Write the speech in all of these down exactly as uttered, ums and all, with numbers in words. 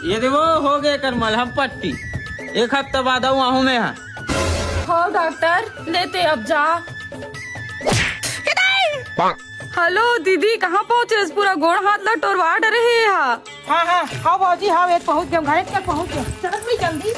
ये दे वो हो गे कर मलहम पट्टी। एक हफ्ता बाद आऊँ आहूँ मैं हा। हाँ डॉक्टर, लेते अब जा। हेलो दीदी, कहाँ पहुँचे? पूरा गोड़ हाथ ला टोरवा डरे हे हा। हाँ हाँ हाँ भौजी, हाँ, एक पहुँच गए, घर तक पहुँच गए। चल भाई जल्दी।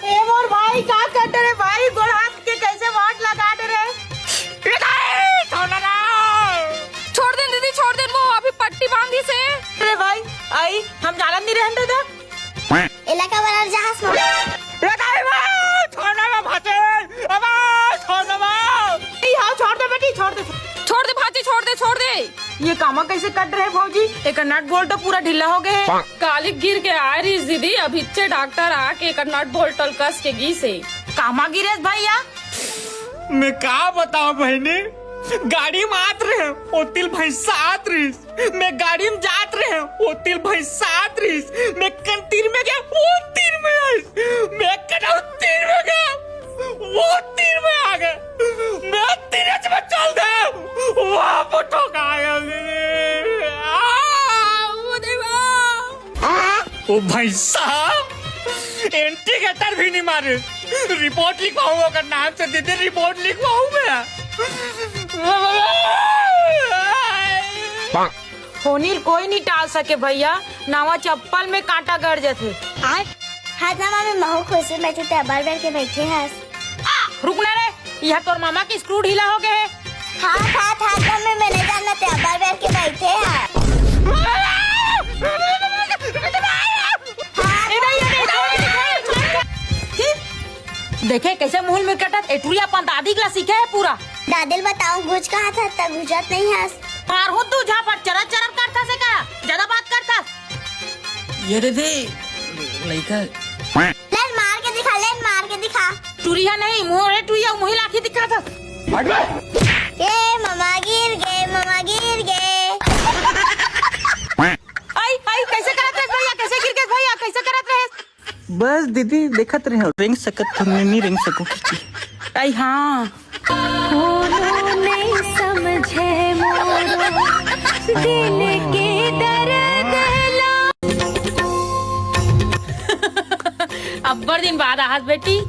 ए मोर भाई, का कर डरे भाई, गोड़ हाथ के कैसे वाट लगा डरे? छोड़ दे दीदी, छोड़ दे, वो अभी पट्टी बांधी से। अरे भाई, आई, हम जानत नहीं रहन दादा। इलाका वाला जहाज में। ए दाई बा, छोड़ दे बा, भाते। अबा, छोड़ दे बा। ए, हाँ, छोड़ दे बेटी, छोड़ दे। छोड़ दे भांची, छोड़ दे, छोड़ दे। ये कामा कैसे कट रहे भौजी? एक नट बोल्ट तो पूरा ढीला हो गए। काली गिर के आए रहीस दीदी, अभिच्चे डॉक्टर आके एक नट बोल्ट ल कस के गीस हे। कामा गिरेस भैया? मैं का बताऊं बहिनी, गाड़ी में आत रहे, ओतिल भैंसा आत रहीस। मैं गाड़ी में जात रहे, ओतिल भैंसा आत रहीस। मैं कन तीर में गया, वो तीर में आइस। मैं कन तीर में गया, वो तीर में आ गए। मैं तीरच में चल दे, वो ठोका गया। आ, वो देवा। ओ भैंसा, इंडिकेटर भी नहीं मारे। रिपोर्ट लिखवाऊँ ओकर नाम से, दीदी, रिपोर्ट लिखवाऊँ मैं। होनी ल कोई नहीं टाल सके भैया, नावा चप्पल में कांटा गड़ जथे। आय, हाथ नामा में महू खुशी में थे, अबर बेर के बैठे हस। रुक ना रे, यह तोर मामा के स्क्रू ढीला हो गए है। हाथ, हाथ, हाथ में, मैं नहीं जानना, ते अबर बेर के बैठे है। हाँ। देखे कैसे मुंह में कटत, एटुरिया अपन दादी ला सीखे है पूरा। दादी ल बताऊं, घुच कहा था, तब घुचत नहीं हस। मारहूं दू झापट, चरर चरर करथा से का, ज्यादा बात करथा। ये दे दे, लइका। ले मार के दिखा, ले मार के दिखा। टुरिया नहीं, मोरे टुरिया, मुही लाठी दिखा था। ए ममा गिर गे, ममा गिर गे। आई, आई, कैसे करत रहे भैया, कैसे गिर गए भैया, कैसे करत रहे? बस दीदी, देखत रहे, रेंग सकत हम नहीं, रेंग सको की। आई हाँ। कोनो नहीं समझे मोरो दिल के दर्द ला। अब्बड़ दिन बाद आहत बेटी।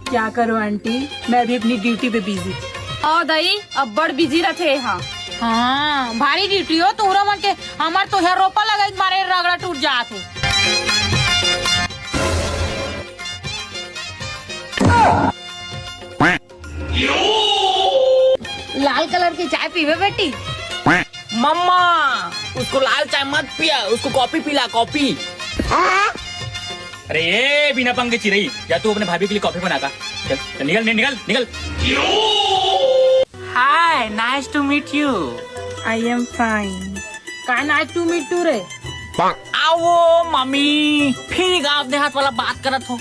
क्या करो आंटी, मैं भी अपनी ड्यूटी पे बिजी। ओ दई, अब्बड़ बिजी रथे हा। हाँ, भारी ड्यूटी हो तुहरा मन के। हमर तो हर रोपा लगाई मारे रगड़ा टूट जात हे। लाल कलर की चाय पीवे बेटी? मम्मा, उसको लाल चाय मत पिया, उसको कॉफी पिला, कॉफी। अरे ये बिना पंख के चिरई, जा तू अपने भाभी के लिए कॉफी बना का। चल, चल, निकल, नि-, निकल, निकल। Hi, nice to meet you. I am fine. का nice to meet you रे? आओ मम्मी, फिर गांव देहात वाला बात करत हो।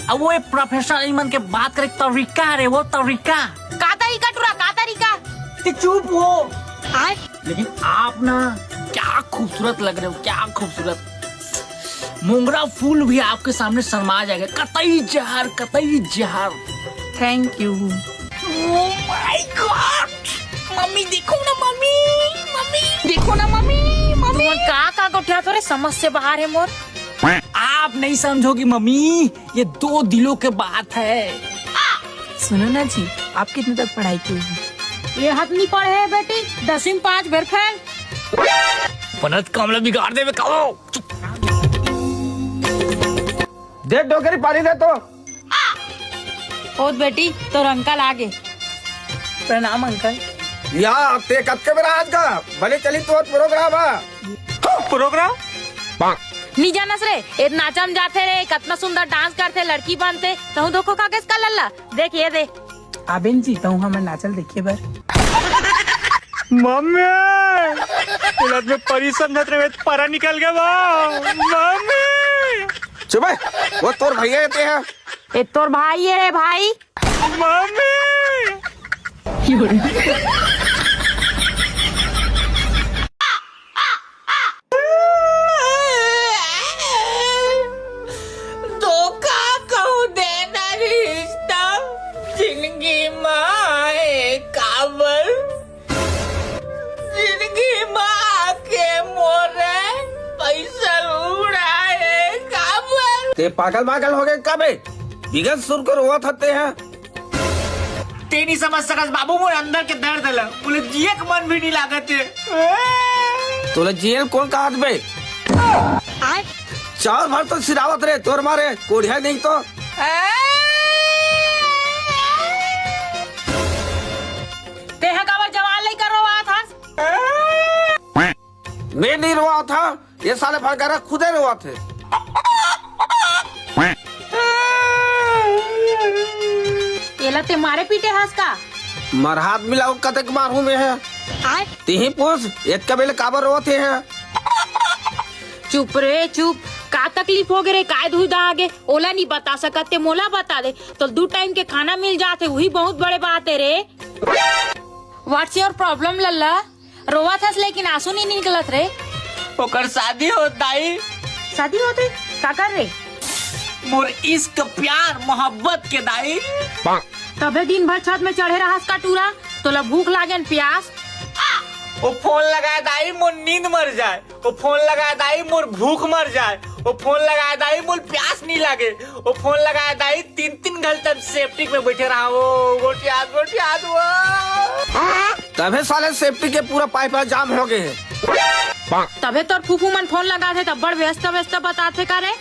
अब वो एक प्रोफेशनल मन के बात करे तरीका रे, वो तरीका। का तरीका टुरा, का तरीका? ते चुप हो। आय? लेकिन आप ना क्या खूबसूरत लग रहे हो, क्या खूबसूरत। मोंगरा फूल भी आपके सामने शर्मा जाएगा। कतई जहर, कतई जहर। Thank you. Oh my God! Mummy देखो ना मम्मी, मम्मी देखो ना मम्मी, मम्मी। तुमन का का गोठियात हो रे, समझ से बाहर है मोर। आप नहीं समझोगी मम्मी, ये दो दिलों के बात है। सुनो ना जी, आप कितने तक पढ़ाई की हुई? ये हाथ नहीं पढ़े है बेटी, दसवीं में पाँच बेर फेल। बनत काम ला बिगाड़ देवे का हो। दे डोकरी पानी दे तो। होत बेटी, तोर अंकल आगे। प्रणाम अंकल। या, ते कतके बेरा आज का? भले चली तोर प्रोग्राम है। प्रोग्राम? नी जानस रे, ए नाचा में जाथे रे, कतना सुंदर डांस करथे, लड़की बनथे, तहूँ धोखो खा गेस का लल्ला। देख ये दे। आबेन जी, तहूँ हमर नाचल देखे बर। मम्मी, तुलत में परी समझत रहे, परा निकल गया बा। मम्मी। चुप है, वो तोर भैया ते हैं। ए तोर भाई है रे भाई। मम्मी। धोखा कहूँ देना रिश्ता जिंदगी माए काबर। जिंदगी माँ के मोरे ते पागल वागल हो गे का बे? बिगत सुर के रोवत हते हैं। ते नहीं समझ सकस बाबू, मोर अंदर के दर्द ला, मोला जिए के मन भी नहीं लागत हे। तोला जिए ल कोन कहत बे? चार भर तो सिरावत रे, तोर मारे कोढ़िया नहीं तो। तेहा काबर जवान लइका रोवत हस? मैं नहीं रोवत हंव, ये साले भरगरा खुदे रोवत हे। एला ते मारे पीटे हस का? मरहात मिलाओ, कतेक मारहूं मैं हे। आय। तिही पूछ, एतका बेले काबर रोवत हे? चुप रे चुप, का तकलीफ हो गे रे? काय धुई दा आगे? ओला नहीं बता सकत ते मोला बता दे। तो दू टाइम के खाना मिल जात हे, वही बहुत बड़े बात हे रे। What's your problem लल्ला? रोवत हस लेकिन आंसू नहीं निकलत रे। ओकर शादी होत दाई। शादी होते? काकर रे? मोर इश्क प्यार मोहब्बत के दाई। तभे दिन भर छत में चढ़े रहस का टूरा, तोला भूख लागे न प्यास? वो फोन लगाए दाई मोर नींद मर जाए, वो फोन लगाए दाई मोर भूख मर जाए, वो फोन लगाए दाई मोर प्यास नहीं लागे, वो फोन लगाए दाई तीन तीन घंटा सेप्टिक में बैठे रहा वो गोठियात गोठियात वो। तभे साले सेप्टिक के पूरा पाइप जाम हो गए हे। तभे तोर फूफू मन फोन लगाथे तब बड़ व्यस्त व्यस्त बताथे का रे?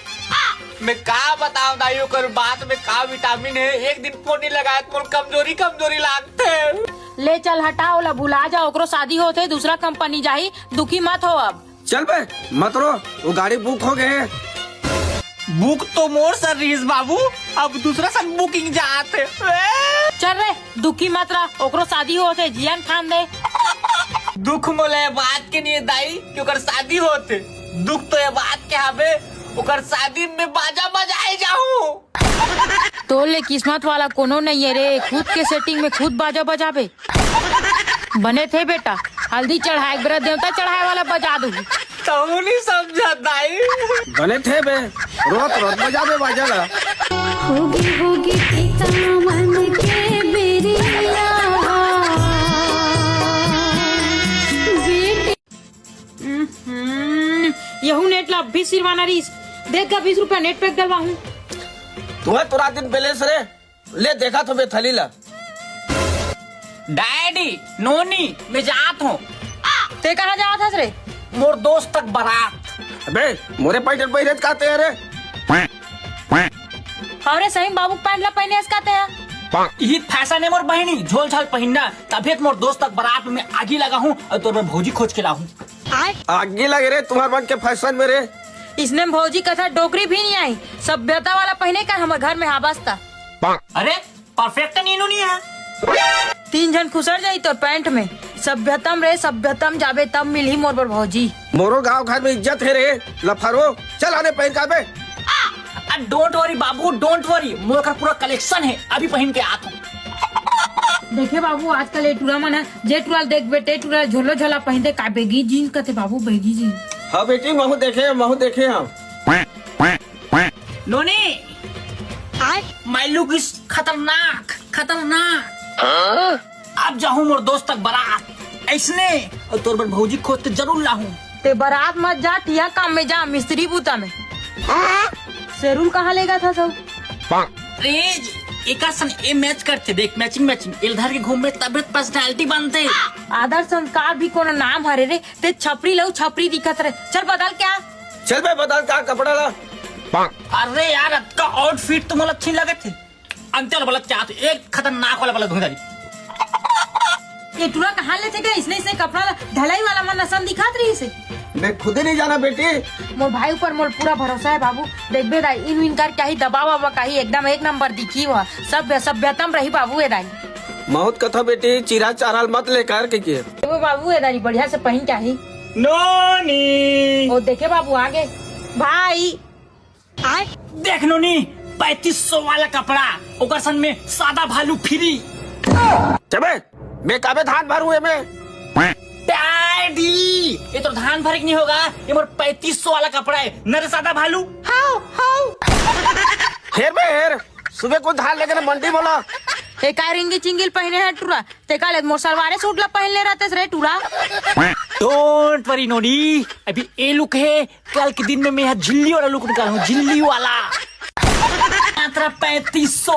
मैं का बताऊं दाई, ओकर बात में का विटामिन हे, एक दिन फोन नहीं लगाए तो मोर कमजोरी कमजोरी लागथे। ले चल हटा, ओला भुला जा, ओकरो शादी होथे, दूसरा कंपनी जाही, दुखी मत हो अब। चल बे, मत रो, वो गाड़ी बुक हो गए हे। बुक तो मोर सर रहीस बाबू, अब दूसरा सन बुकिंग जात हे। चल रे, दुखी मत रह, ओकरो शादी होथे, जियन खान दे। दुख मोला ये बात के नहीं हे दाई कि ओकर शादी होथे, दुख तो ये बात के हावे, ओकर शादी में बाजा बजाए जाहूं। तोर ले किस्मत वाला कोनो नहीं हे रे, खुद के सेटिंग में खुद बाजा बजाबे। बने थे बेटा, हल्दी चढ़ाए के बेरा देवता चढ़ाए वाला बजा दू। तहू नहीं समझा दाई। बने थे बे, रोत रोत बजाबे बाजा ला। होगी होगी पिता मन के बेरिया। बेटे। हम्म, यहू नेट ला अभी सिरवाना रहीस। देख गा, बीस रुपया नेट पैक डलवाहूं। तुम्हें तो रात दिन बैलेंस रे। ले देखा तो बे थली ला। डैडी, नोनी, मैं जात हूँ। ते कहाँ जात हस रे? मोर दोस्त तक बारात। अबे, मोरे पैंट पहिरे कहते हैं रे। अरे सही बाबू पैंट ला पहने हस कहते हैं। यही फैशन है मोर बहनी, झोल झाल पहनना। तभे तो मोर दोस्त तक बारात में आगी लगा हूँ और तोर बर भौजी खोज के लाहूँ। आगे लगे रे तुम्हार मन के फैशन में रे। इसने भौजी कथा डोकरी भी नहीं आई, सभ्यता वाला पहने का हमर घर में हाबस ता। अरे परफेक्ट नीनू नहीं है। तीन झन खुसर जाई तो पैंट में। सभ्यतम रे सभ्यतम, जाबे तब मिलही मोर बर भौजी। मोरो गांव घर में इज्जत है रे लफरो, चल आने पहन का बे। डोंट वरी बाबू, डोंट वरी, मोर कर पूरा कलेक्शन है, अभी पहन के आत हूँ। देखे बाबू, आजकल ए टूरा मन ह, जे टूरा ल देख बेटे, टूरा ल झोलो झोला पहिनते, का बेगी जींस कथे बाबू, बेगी जींस। हाँ बेटी, महू देखे, महू देखे हम। नोनी, आय? My look is खतरनाक, खतरनाक। हाँ? अब जाहूँ मोर दोस्त तक बारात, ऐसने, और तोर बर भौजी खोज के जरूर लाहूँ। ते बारात मत जा, ठिया काम में जा, मिस्त्री बूता में। शेरुल कहाँ लेगा था सब? रे, एकर सन ए मैच करथे, देख, मैचिंग, मैचिंग। एल धर के घूम में तबे पर्सनालिटी बनथे। आदर संस्कार भी कोनो नाम हरे रे, ते छपरी लऊ छपरी दिखत रे। चल बदल क्या? चल बे बदल का कपड़ा ला। अरे यार, अतका आउटफिट तो मोला अच्छी लगत हे। अंते वाला बलत क्या तो एक खतरनाक वाला बलत हो जाई। ये टूरा कहाँ लेथे का इसने, इसने कपड़ा ला ढलाई वाला मन असन दिखात रहीस हे। मैं खुद ही नहीं जाना बेटी। मोर भाई ऊपर मोर पूरा भरोसा है बाबू। देखबे दाई, इन विन कर क्या ही दबाव वबाव का ही एकदम एक नंबर दिखी हुआ। सभ्य सभ्यतम रही बाबू ए दाई। मौत कथा बेटी, चिरा चाराल मत लेकर के के। वो बाबू ए दाई बढ़िया से पहन क्या ही। नोनी। ओ देखे बाबू आगे। भाई। आय। देख नोनी, पैंतीस सौ वाला कपड़ा, ओकर सन में सादा भालू फ्री। चबे, मैं काबे धान भरू एमे? डैडी, ये तो धान भरे के नहीं होगा, ये मोर पैंतीस सौ वाला कपड़ा है, न रे सादा भालू। How, how. हेर बे हेर, सुबह को धान लेके ना मंडी बोला। ए काय रिंगी चिंगिल पहने है टूरा, ते काले मोर सलवारे सूट ला पहन ले रहते रे टूरा। डोंट वरी नोनी, अभी ए लुक है, कल के दिन में मैं यहाँ झिल्ली वाला लुक निकालूँ, झिल्ली वाला। मात्र पैंतीस सौ,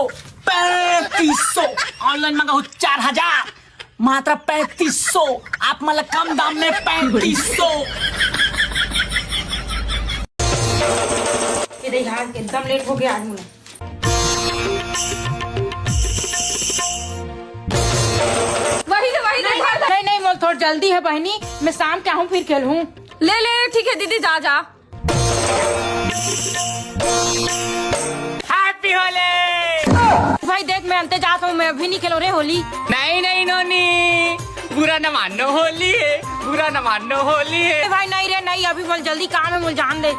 पैंतीस सौ। ऑनलाइन मंगाहू चार हजार, मात्र पैंतीस सौ। आप मन ला कम दाम में पैंतीस सौ। ये देख यार, एकदम लेट हो गया आज मुझे। वही तो, वही तो। नहीं, नहीं, मोला थोड़ा जल्दी है बहनी, मैं शाम के आहूँ फिर खेलहूँ। ले ले, ठीक है दीदी, जा जा। हैप्पी होली। भाई देख, मैं अंते जात हूँ, मैं अभी नहीं खेलूँ रे होली। नहीं नहीं नोनी, बुरा न मानो, होली है, बुरा न मानो, होली है। ए भाई नहीं रे नहीं, अभी मोला जल्दी काम है, मोला जान दे।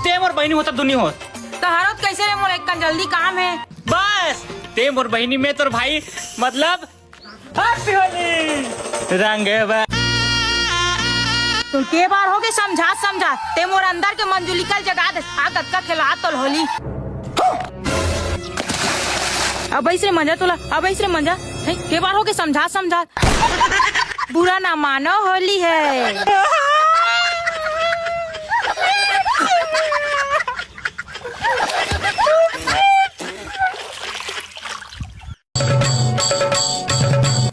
ते मोर बहिनी होता दुनी होत। तोहरो त कैसे रे, मोला एक जल्दी काम है। बस, ते मोर बहिनी, मैं तोर भाई, मतलब हैप्पी होली। रंगवा। तो के बार होगे समझा समझा, ते मोर अंदर के मंजुलिका ल जगा दे। आ कतका खेला तोल होली। अब ऐसे मजा तोला, अब ऐसे मजा। हे, के बार होगे समझा समझा। बुरा ना मानो, होली है।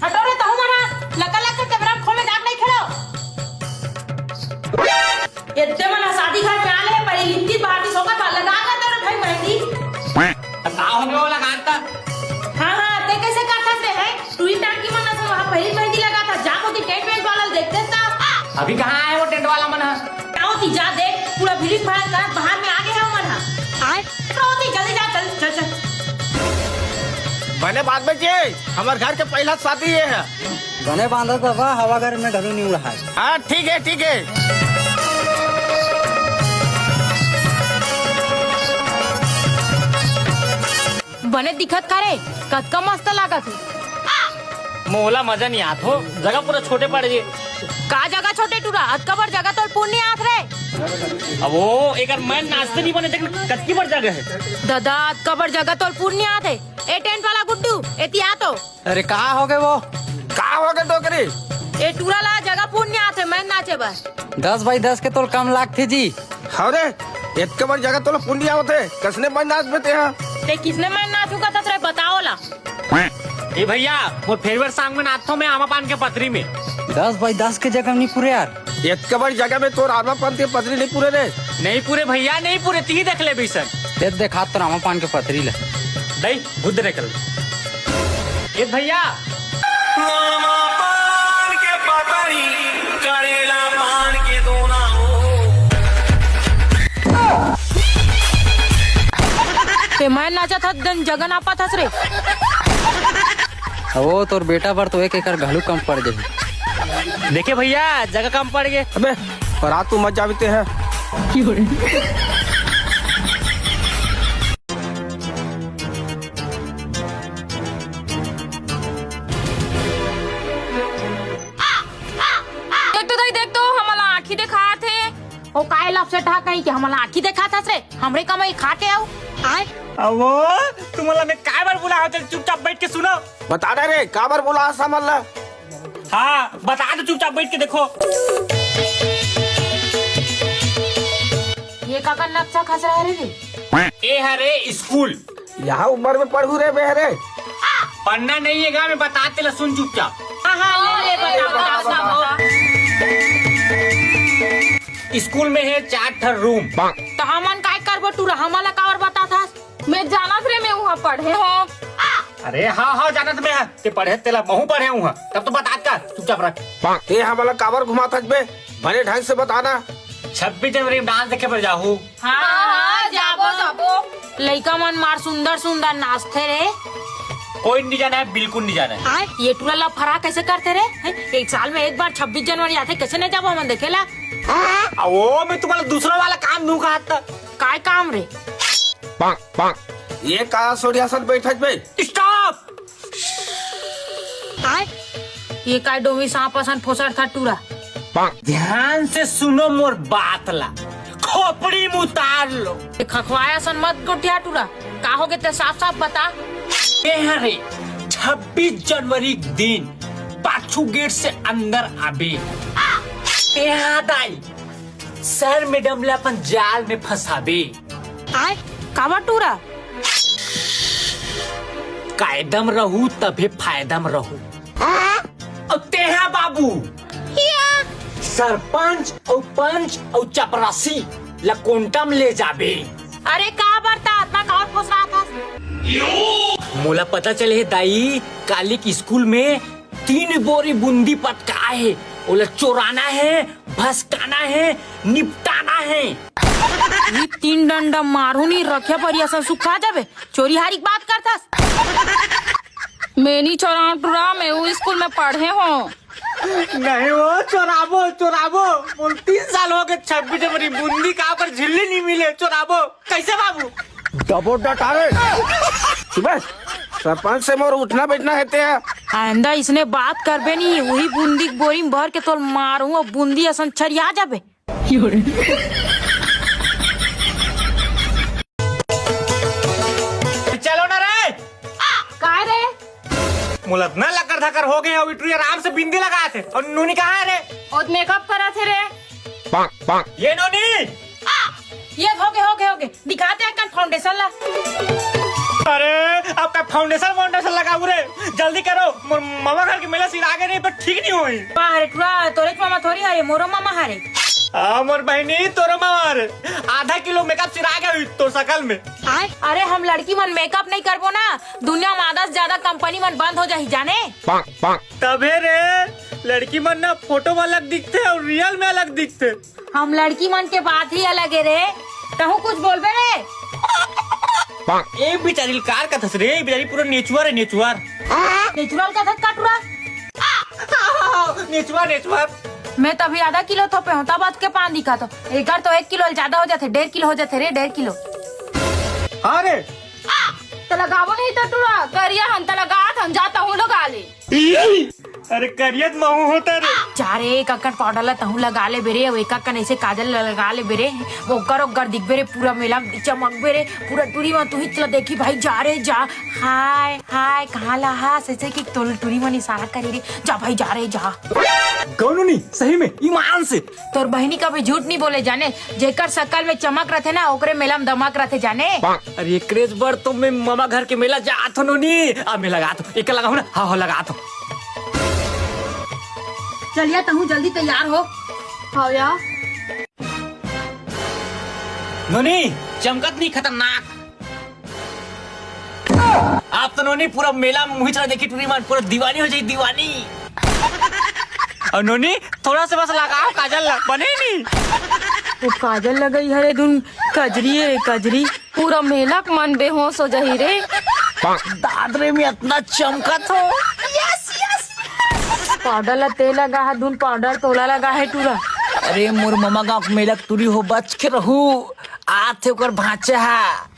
हटो रे, तहु मन ह। लका लक के कैमरा खोले जाके नहीं खेलो। एते मन ह शादी घर में आ ले, पहली लिपटी बाटी सोकर बा, लगा कर दे रे भाई मेहंदी। का हो गया वो लगाता? हाँ, हाँ, ते कैसे करता से है? टूरी टांकी मन ह वहाँ पहली मेहंदी लगाता, जा कोती टेंट वेंट वाला देखते ता। अभी कहाँ आए वो टेंट वाला मन ह? का होती, जा देख, पूरा भीड़ भाड़ कर बाहर में आ गए हैं मन ह। आए? का होती, जल्दी जा, चल, चल, चल। बने बात बची, हमर घर के पहला शादी ये है। बने बांधा तो बा, हवा घर में घलू नहीं उड़ा है। हाँ, ठीक है, ठीक है। बने दिखत का रे, कतका मस्त लागत हे। मोला मजा नहीं आत हो, जगह पूरा छोटे पड़ गे। का जगह छोटे टूरा, अतका बड़ जगह तोल पूर नहीं आत रे। अब वो एकर मैं नाचते नहीं बने, देख कतकी बड़ जगह है। दादा, अतका बड़ जगह तोल पूर नहीं आत हे। ए टेंट वाला गुड्डू, एती आ तो। अरे का हो गए वो? का हो गए डोकरी? ए टूरा ला जगह पूर नहीं आत हे, मैं नाचे बर। दस बाई दस के तोल कम लागथे जी। अरे, एतके बड़ जगह तोला पूर नहीं आवत हे, कसने बन नाच में ते हा? ते किसने मैं नाचू का ततरे बताओ ला। ए भैया, मोर फेवरेट सॉन्ग में नाचथो मैं आमा पान के पतरी में। दस बाई दस के जगह नहीं पूरे यार। एतके बड़ जगह में तोर आमा पान के पतरी नहीं पूरे रे। नहीं पूरे भैया, नहीं पूरे, ती देख ले बीसन। ते देखा तो आमा पान के पतरी ले। दई, बुद्ध रे कल। ए भैया। आमा पान के पतरी, करेला पान के दोना हो। ते मैं नाचत हस, दन जगह नापत हस रे। ओ, तोर बेटा बर तो एक एकड़ घलू कम पड़ जाही। देखे भैया, जगह कम पड़ गे। अबे, पर आ तू मत जावे ते है। देख तो दाई, देख तो, हमला आँखी देखात हे। ओ काय लपसेठा कहीं के हमला आँखी देखात हस रे? हमरे कमाई खा के आऊ। आय? अवो, तुमला मैं काय बार बुला हूँ, चुपचाप बैठ के सुनो। बता दे रे, काबर बुला हस हमला? हाँ, बता दे, चुपचाप बैठ के देखो। ये काकर नक्शा खसरा हे रे? ए हरे स्कूल। यहाँ उम्र में पढ़ू रे बेहरे। पढ़ना नहीं है गा, मैं बता तेला, सुन चुपचाप। हाँ, हाँ, ले, ले, बता, बता, बता, बता। बता। स्कूल में है चार ठर रूम। तो हमन काय करबो टूरा, हमला काबर बता था? मैं जानत रे, मैं वहाँ पढ़े हूँ। अरे हाँ, हाँ, जानत मैं, ते पढ़े तेला महू पढ़े हूँ, तब तो बता का, चुपचाप रख। ते हमला काबर घुमात हस बे? बने ढंग से बताना। छब्बीस जनवरी में डांस देखे बर जाहू। हाँ, हाँ, जाबो, जाबो। लइका मन मार सुंदर सुंदर नाचथे रे। कोई नहीं जाना है, बिल्कुल नहीं जाना है। ये टूरा लफड़ा कैसे करथे रे? हैं? एक साल में एक बार छब्बीस जनवरी आथे, कैसे नहीं जाबो हमन देखे ला? आ, वो मैं तुम्हारा दूसरा वाला काम नू कहा था। काय काम रे? ये का सोडिया सन बैठक में? स्टॉप! आय? ये काय डोमी सांप असन फोसर था टूरा? ध्यान से सुनो मोर बात ला, खोपड़ी में उतार लो। ये खखवाया सन मत गोठिया टूरा, का होगे ते साफ साफ बता। ए हरे, छब्बीस जनवरी के दिन पाछू गेट से अंदर आबे। ए हाँ दाई, सर मैडम ला अपन जाल में फंसाबे। आय, काबर टूरा? कायदम रहू तभे फायदम रहू। अउ तेहा बाबू, सरपंच अउ पंच अउ चपरासी ल कोंटा म ले जाबे। अरे का बरता अतना काबर फुसरात हस? मोला पता चले हे दाई, काली के स्कूल में तीन बोरी बूंदी पटकाए हे, ओला चोराना हे, भसकाना हे, निपटाना हे। ई तीन डंडा मारू नी रखे पर असन सुखा जाबे। चोरी हारी के बात करथस। मैं नी चोराव टुरा, मैं वो स्कूल में पढ़े हों। नहीं वो चोराबो, चोराबो। मोर तीन साल हो गए, छब्बीस जनवरी बूंदी का पर झिल्ली नहीं मिले, चोराबो। कैसे बाबू? दबो डटारे। सुबह सरपंच से मोर उठना बैठना हेते। आइंदा इसने बात करबे नहीं, वही बूंदी के बोरी में भर के तोल मारू, बूंदी असन छरिया जाबे। चलो ना रे। काय रे? मोला इतना लकर धकर हो गए, अभी टुरी आराम से बिंदी लगात हे। अउ नोनी कहाँ हे रे? ओत मेकअप करत हे रे। ये नोनी। ये होगे, होगे, होगे। दिखाते हैं कन फाउंडेशन ला। अरे, अब का फाउंडेशन वाउंडेशन लगाऊ रे? जल्दी करो, मोर मामा घर के मेला सिरा गे नहीं, पर ठीक नहीं होई। वाह रे टुरा, तोरे मामा थोड़ी हरे, मोरो मामा हरे। हाँ, मोर बहनी, तोरो मामा हरे। आधा किलो मेकअप सिरा गे हुई तोर सकल में। अरे, हम लड़की मन मेकअप नहीं करबो ना, दुनिया में आधा से ज्यादा कंपनी मन बंद हो जाही, जाने? तभे रे, लड़की मन ना फोटो में अलग दिखथे अउ रियल में अलग दिखथे। हम लड़की मन के बात ही अलग हे रे, तहूँ कुछ बोलबे रे। ए बिचारी ल कार कथस रे, ए बिचारी पूरा नेचुअर हे, नेचुअर। नेचुरल कथस का टुरा? नेचुअर, नेचुअर। मैं तो अभी आधा किलो थोपे हों, तब अतके पान दिखा तो। एकर तो एक किलो ले ज्यादा हो जाथे, डेढ़ किलो हो जाथे रे, डेढ़ किलो। हाँ रे। तो लगाबो नहीं तो टुरा, करिया हन त लगात हन, जा तहूँ लगा ले। अरे करियत महू होता रे। जा रे, एक अकन पाउडर ला तहूँ लगा लेबे रे, अउ एक अकन ऐसे काजल ला लगा लेबे रे, ओकर ओकर दिखबे रे, पूरा मेला में चमकबे रे, पूरा टुरी मन तुही ला देखी भाई, जा रे जा। हाय हाय, कहाँ ला हस, ऐसे कि तोल टुरी मन इशारा करी रे, जा भाई जा रे जा। गौनू नी, सही में, ईमान से। तोर बहिनी कभी झूठ नहीं बोले जाने, जेकर सकल में चमक रथे ना, ओकरे मेला में दमक रथे जाने। अरे एकरेज बर तो मैं मामा घर के मेला जात हों नोनी। अब मैं लगात हों, एक लगाहूँ ना, हाँ, हाँ, लगात हों। चलिया, तहूँ जल्दी तैयार हो। हाँ यार। नोनी, चमकत नहीं, खतरनाक। आप तो नोनी पूरा मेला में मुही चला देखी टुरी मन, पूरा दीवानी हो जाई, दीवानी। अउ नोनी, थोड़ा से बस लगाओ काजल ला, बने नहीं। वो काजल लगाई हरे धुन कजरी है, कजरी। पूरा मेला के मन बेहोश हो जाही रे। दादरे में इतना चमकत हो। पाउडर ला तेल लगा है धुन, पाउडर तोला लगा है टुरा। अरे मोर ममा गाँव के मेला के टुरी हो, बच के रहू। आथे ओकर भांचा हा।